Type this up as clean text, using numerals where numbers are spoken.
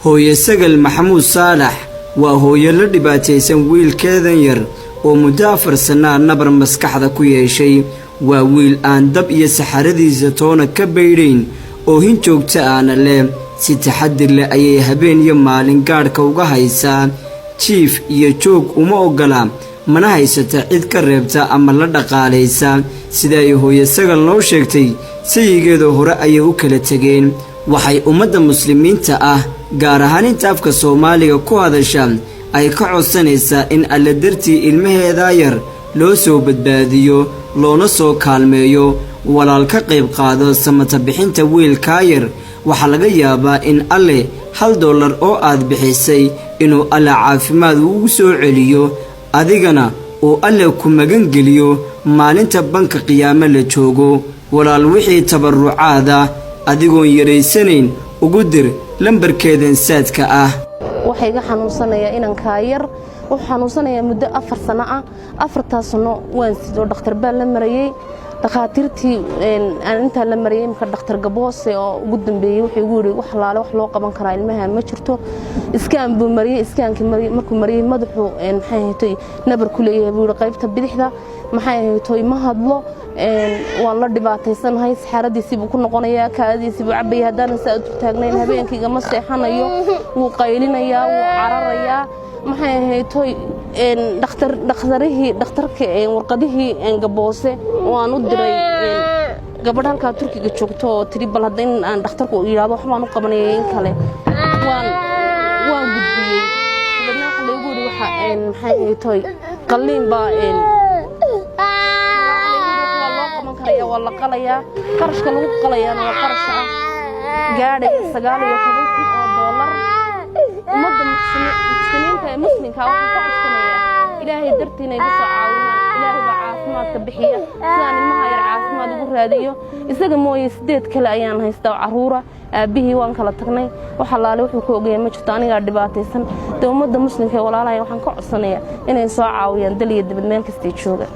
Hooye Sagal Maxamuud Saalax waa hooyo la dhibaataysan wiilkeedan yar oo muddo 4 sannaa nabar maskaxda ku yeeshay. Waa wiil aan dab iyo saxaradiisa toona ka baydhayn, oohin joogta aana leh. Si taxadir leh ayay habeen iyo maalin gaadhka uga haysaa. Jiif iyo joog uma oggola, mana haysata cid ka reebta ama la dhaqaalaysa. Sida ay hooye Sagal noo sheegtay, sayigeeda hore ayay u kala tegeen. Waxay ummadda Muslimiinta ah, gaar ahaan inta afka Soomaaliga ku hadasha, ay ka codsanaysaa in Alle dartii ilmaheedaa yar loo soo badbaadiyo, loona soo kaalmeeyo. Walaal, ka qayb qaado samata bixinta wiilkaa yar. Waxaa laga yaabaa in Alle $1 oo aad bixisay inuu Alle caafimaad ugu soo celiyo, adigana uu Alle ku magangeliyo maalinta banka qiyaamo la joogo. Walaal, wixii tabarucaada adigoon yaraysanayn ugu dir lambarkeedan Zaadka ah. Waxaa iga xanuunsanayaa inankaa yar. Wuxuu xanuunsanayaa muddo 4 sano ah. Afartaas sano waan sidoo dhakhtar baan la marayey. Dhakhaatiirtii aan intaa la marayey, imika dhakhtar Gaboose oo ugu dambeeyey wuxuu igu yidhi, wax laale wax loo qaban karaa ilmaha ma jirto. Scan buu mariyey. Scankii markuu mariyey, madaxuu, maxay ahaytoy, nabar ku leeyahay buu yidhi qaybta bidixda. Maxay ahaytoy, ma hadlo, waan la dhibaataysanahay. Saxaaradiisii buu ku noqonayaa, kaadadiisii buu cabaya. Haddaanan saa u taagnayn, habeenkii ma seexanayo, wuu qaylinayaa, wuu cararayaa. Maxay ahaytoy, dhakhtarihii, dhakhtarka, warqadihii Gaboose oo aan u diray gabadh halkaa Turkiga joogto oo tiri bal hadda in aan dhakhtarku yidhahdo waxbaan u qabanaya in kale, waan gudbiyey. Dabeedna waxa laygu yidhi, waxa, maxay ahaytoy, qalliin baa waa loo qaban karaya, waa la qalayaa. Qarashka lagu qalayaana waa qarash ah gaadhaya $19,000. Ummadda muxsiniinta ee Muslimka waxaan ka codsanayaa Ilaahay dartii inay iga soo caawinaan. Ilaahay baa caafimaadka bixiya, sidaan ilmaha yar caafimaad ugu raadiyo. Isaga mooye, sideed kale ayaan haystaa oo carruura. Aabbihii waan kala tagnay, wax allaale wuxuu ka ogaya ma jirto. Anigaa dhibaataysan. Dee ummadda Muslimka ee walaalahay waxaan ka codsanayaa inay soo caawiyaan, dal iyo dibad meel kastay jooga.